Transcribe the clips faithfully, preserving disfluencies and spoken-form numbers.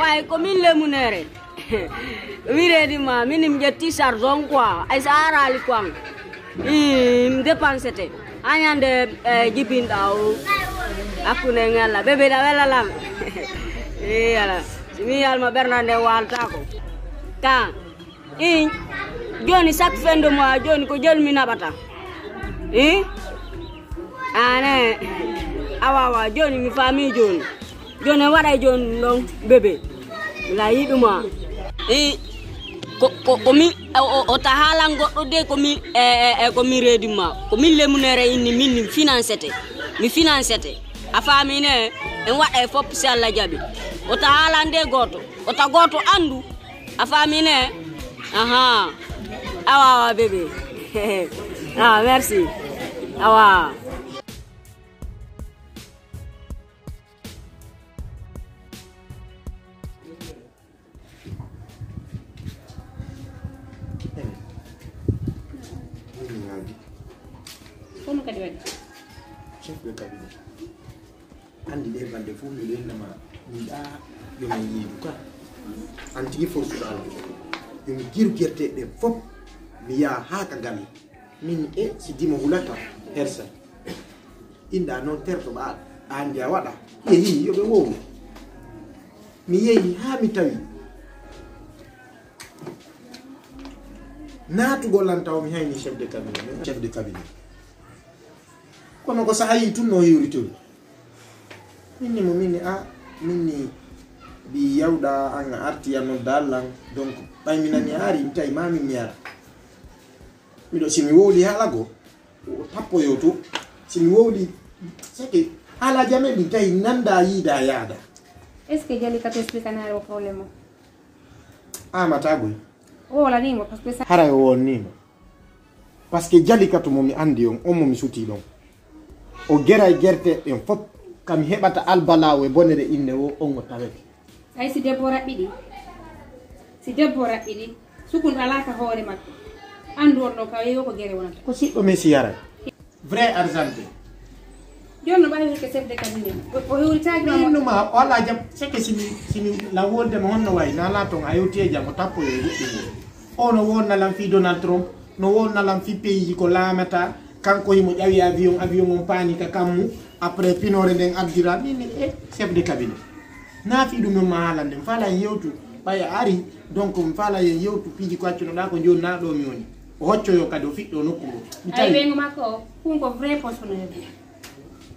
Way ko min lemunere. Wireedi ma, min mi ƴetti sarjon quoi. Ay sa arali quoi. Im dépensete. Añande eh, jibinɗa o. Hakkunde ngalla. Bébé da wela lam. Eh, ala. Si mi yalma ɓernande waltako. Ka. I joni chaque fin de mois joni ko joni mi naɓata. I ane awa awa joni mi faami joni. Joni en waɗay joni ɗon bébé. La yiɗuma. I ko ko ko mi o o- o ta haalan goɗɗo de ko mi e e e ko mi reedima ko min lemunere inni min ni financete. Mi financete. A faami ne en waɗay fof si Allah jaɓi. O ta haalan de gooto. O ta gooto anndu. A faami ne? Aha. Awa awa bébé. Ah, merci. Awa. Kono kadi waɗi. Chef de cabinet. Anndi ɗee balɗe fof miɗo innama miɗa yomi yiidu ka. An tigi forsuɗo Allah. Yomi jiru gerte ɗe fof mi yaha haa ka galle. Min e si dimo hulata hersa. Inda noon terto ɓa anndi a waɗa. Yehi yoɓe wowlu. Mi yehi haa mi tawi naatugol an taw mi hayni chef de cabinet chef de cabinet. Kono ko sahayi tun no hiwri tun. Minni mo minni a minni mbi yawɗa an a arti a nodda allan. Donc ɓay mi nani a ari mi tawi ma min mi ara. Miɗo si mi wowli haala goo o tappoyo to. Si mi wowli seke haala jame min tawi nanda yiida yaada. Est ce que jali ka to explique anaare o problème o? Amata goy. O wolanimo parce que sa Haray o wonnima. Parce que jali ka to mo mi andi on on mo mi suti ɗon. O geray gerte ɗen fop kami heɓata albalawo e bonere inne o on o tawete. Ay si debbo raɓɓiɗi si debbo raɓɓiɗi sukun ala ka hoore makko. Andu on ɗo ka yeyo ko gere wonata. Ko siɗɗo mesi yaray. Vrai argente. Joni no ɓawi ko chef de cabinet o hewritaki ma Min numa o ala jam seke simi simi la wonde mo honno wayi na la ton a yewti e jam o tappo e goɗɗum. O no wonna lan fi Donald Trump no wonna lan fi pays ko laamata. Kanko himo ƴawi avion avion on paani ka kammu. Après pinore nden addira min e chef de cabinet. Na fi ɗum non ma haalande mi faala en yewtu ɓay a ari. Donc mi faala en yewtu piiji ko accunoɗa ko joni na ɗo mi woni. O hoccoyo kadi o fiɗɗo nokku ngo mi ay tawi. Ɓeygu makko o kun ko vrai fonctionnaire.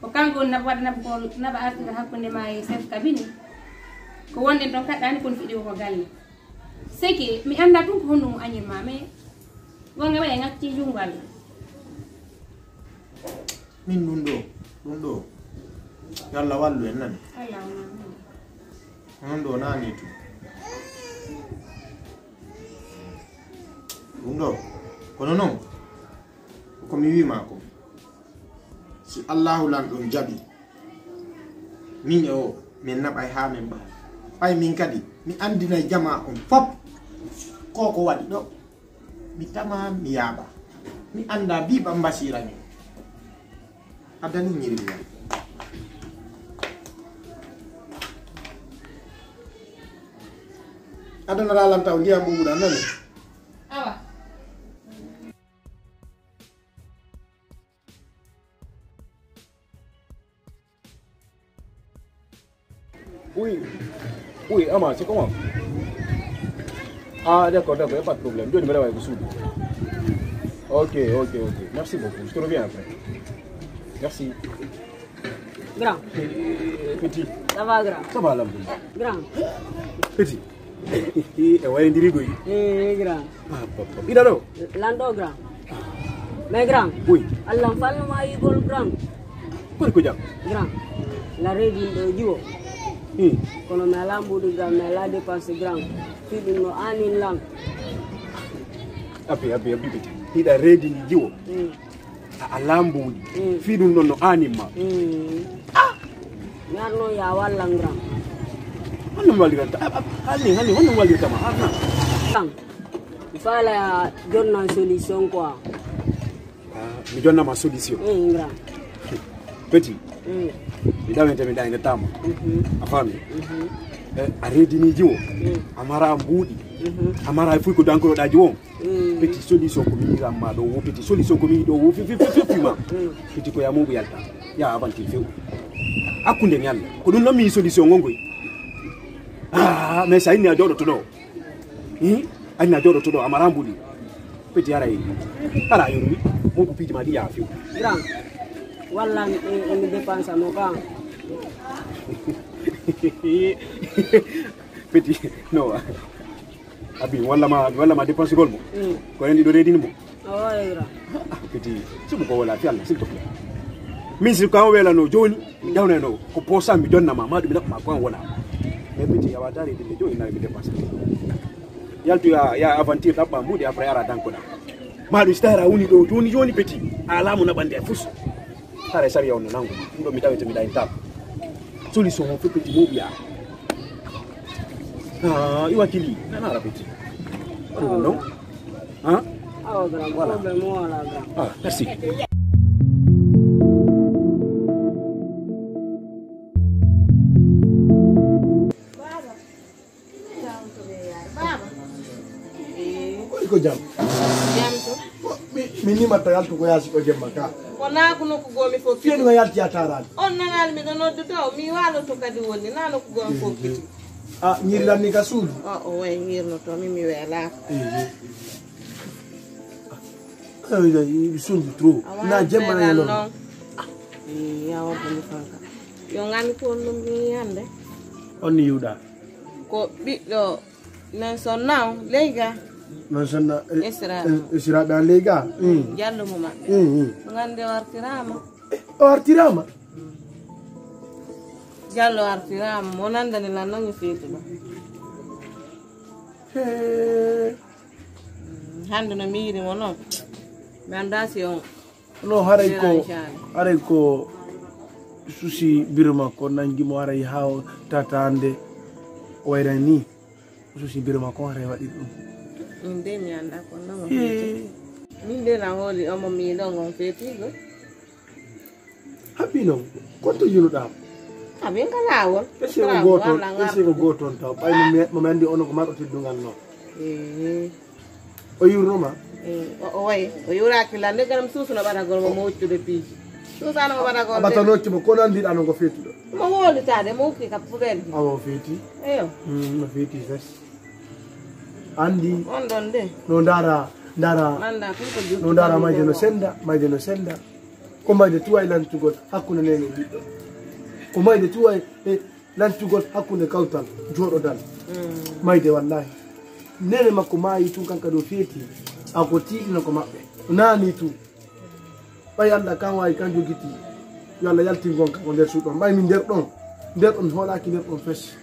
Ko kanko woni naɓa waɗa naɓa ko naɓa artira hakkunde ma e chef cabinet. Ko wonɗen ɗon kaɗɗani kono fiɗi koko galle. Seke mi anda tun ko honno mo añirma mais gonga waɗa e ngacci jungo Allah. Min ɗum ɗo ɗum ɗo yo Allah wallu en nani. Allah wona. Onon ɗo nani tun ɗum ɗo kono noon ko mi wima ko si Allahu lan ɗon jaɓi min e o min naɓay ha min ɓa ɓay min kadi mi andinay jama on fop ko ko waɗi ɗo. Mi tama mi yaaɓa mi annda biiɓam mbasira min. A dani ñirmi yam. Adana ralanta o ndiyam ɓuɓuɗa nani. Awa. Oui. Oui, Ama, c'est comment? Ah, d'accord, d'accord, y a pas de problème. Jooni mbeɗa wawi ko suudu. Ok, ok, ok. Merci beaucoup. Je te reviens après. Merci. Grand, Petit. Ça va grand? Ça va, alhamdulillah. Grand. Petit. E wayndiri goy. Eh grand. Ida ɗo. Lanɗo grand. Mais grand. Oui. Allah falnoma yigol grand. Koy ko jam. Grand. La reedi ɗo jiwo. Hmm. Kono mi ala mbuɗu grand mi ala dépense grand. Fiɗum no anin lan. Abi abi abi. Petit. Hiɗa reedi ndi jiwo. Mm. A ala mbuuɗi. Mm. Fii ɗum ɗon no aanimma. Mm. Mi arno ya wallan grand. Honno mi walliranta? Halni halni honno mi wallirtama? Arna. Kan. Mi fala jonnan solution quoi. Mi jonnama solution. Eh grand. Petit. Mm. Mi ɗawente mi ɗaynetama. Mhm. A faami? Mhm. Eh, a reediniiji wo. Mm. A mara mbuuɗi. Mhm. A mara fuy ko dankoroɗaaji wo. Mm. Peti solution ko mi yiɗi ma ɗo wo. Peti solution ko mi yiɗi ɗo wo. Fi, fi, fi, fi, fi ma. Mm. Peti ko ya mugu yalta. Ya avanti few. Hakkunde ñalla. Ko ɗum noon mi solution ngon ngoy. Ah, mais sa inni a jooɗoto ɗo. Hmm? Anna jooɗoto ɗo, a mara mbuuɗi. Peti ara e. Ara yurmi. Mo ko piiji ma ɗi ya few. Grand. Walla en, en dépense no ka. Peti, no. Abi, walla ma, walla ma dépense gol mo. Mm. Ko en ɗiɗo reedini mo. Awa, era. Peti, sibu ko wala fi Allah, s'il te plaît. Min si ko an welano jooni, mi ƴawnayno ko posa mi jonna ma, ma ɗum mi naɓɓa ma ko an wona. Mais peti, a wata reedinde jooni na mi dépense. Yaltu ya, ya aventure ɗaɓɓa mbuuɗi après ara dankoɗa. Ma ɗum si tara woni ɗo jooni jooni peti, a laamu naɓande e fus. Hara e sariya on no nangu. Ɗum ɗo mi tawete mi ɗayntaako. Solution o fof peti mo ɓiya. Ah, i wakili. Nana ara peti. Waɗu ɗum ɗon. Ah? Awa grand, voilà. Problème o wala grand. Ah, merci. Baba. Baba. Eh. Ko jam. Jam to. Ko mi, mi nimatta yaltu ko yaasi ko jemma ka. Ko naa ko nokku goomi fof. Fiyen nga yalti a taaraani. On nanaani miɗo noddude o, mi waaloto kadi woni, naa nokku goomi fof kiti. Ah, ñiri lan ni ka suudu. O, o way ñirnoto mi, mi weelaaka. Eh, eh. Ah, eh, eh, suudu trop. Na jemma na yalon. Eh, yawa boni fanka. Yo ngani ko on ɗum mi hannde. On ni yuɗa. Ko ɓiɗɗo Nelson naw, leyga. Nelson na, eh, Esra. Eh, Esra ɗa leyga. Mm. Jallo mo maɓɓe. Mm, mm. Ngande wartirama. Eh, o artirama? Jallo artirama, mo nandani lan non e feetu ɗo. He. Mm, hande no mi yiɗi mo non. Mi anda si on. No, haray ko, haray ko susi biro makko nangi mo, haray haa o tatande o wayrani ni. Susi biro makko haray waɗi ɗum. Min de mi anda ko non. He. Min de na hooli omo mi ɗon on fetigo. Haɓɓi non, konto yinuɗa? Haɓi ka laawol. Esi ko goton, esi ko goton taw. Ɓay mo mi, mo mi andi ono ko marɗo teddungal non. Eh. O yurnoma? Eh, o, o wayi. O yuraki lan, nde ganam suusuno ɓatagol mo, mo woccude piiji. Suusano mo ɓatagol de. Aɓatanokki mo, kono andiɗa no ngo fetuɗo. Mo wolitade, mo ukki ka poubelle ji. Awa o feti? Eyo. Mm, no feti fes. Andi. On ɗon de. No ndara, ndara. Manda, tun ko juttu no ndara mayde no senda, mayde no senda. Ko mayde tuwa e lantugol hakkunde nene e ɓiɗɗo. Ko mayde tuwa e, e lantugol hakkunde kawtal, jooɗodal. Mm. Mayde wallahi. Nene makko maayi tun kanka ɗo feeti. Ako tiiɗino ko maɓɓe. Naani tun. Ɓay Allah kan waawi kan jogiti. Yo Allah yaltin gonka ko nder suuɗon. Ɓay min nder ɗon. Nder ɗon mi hoolaaki nder ɗon fes.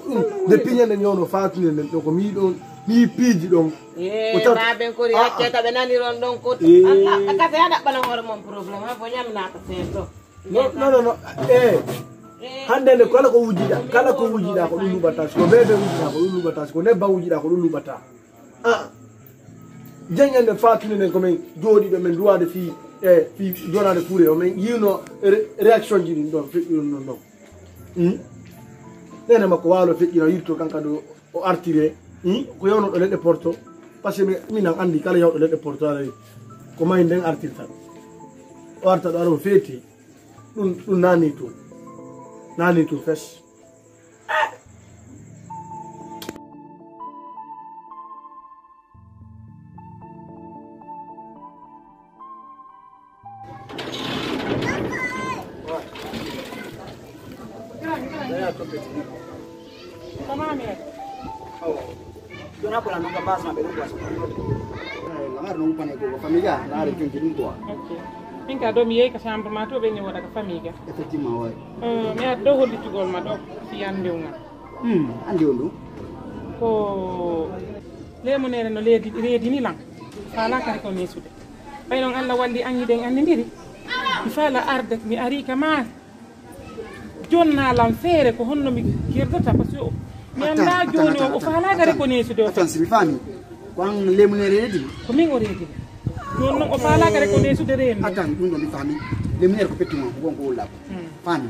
Ko ɗum, nde piñande ñawno faatude nden ɗo ko mi yiɗon, mi yi piiji ɗon. Eh, ko taw ma ɓen kori ah, accata ɓe nani ron ɗon ko eh. Allah, kase ya ɗaɓɓana hoore mon problème, ha ko ñamnata sen to. Non, non, non, non. Eh. Eh. Hande nde kala ko wujiɗa, kala ko wujiɗa ko ɗum luɓata. So bebe wujiɗa ko ɗum luɓata. So nebba wujiɗa ko ɗum luɓata. Ah. Jeñande faatude nden ko men jooɗiɗo men duwade fi e fi donade kuure o men yiino ré-, réaction ji ɗin ɗon feƴƴi ɗon ɗon ɗon. Hmm? Nene makko waalo feƴƴino yirto kanka ɗo o artire. Hmm? Ko yewno ɗo leɗɗe porto. Parce que mi, minan andi kala yewɗo leɗɗe porto ara ko may nden artirta. O arta ɗo ara o feeti. Ɗum, ɗum nani tun. Nani tun fes. Tamam ya. Awa. Ɗum hakkula noon ko base maɓɓe ɗum quoi. Laŋare noon uppane ko famille ga, laŋare jonti ɗum quoi. Ok. Min ka ɗo mi yehi ka chambre ma to ɓe ni woɗa ka famille ga. Effectivement, oui. Euh, mi arti ɗo hollitugol ma ɗo si yande ngal. Hmm, andi on ɗum. Ko lemonere no leydi reedi ni lan. Fala kare ko nesude. Ɓay noon Allah walli an yiɗen anndindiri. Mi fala arde mi ari ka ma. Jonna lan feere ko honno mi gerdata parce que mi annda jooni o faalaaka reconnaissance de. Attends, si mi faami. Ko an lemunere reedi? Ko min o reedi. Jooni noon o faalaaka reconnaissance de reeni. Attends, ɗum ɗo mi faami. Lemunere ko pettu ma, ko won ko wolla ko. Hmm. Faami.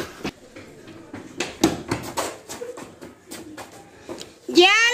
Jaa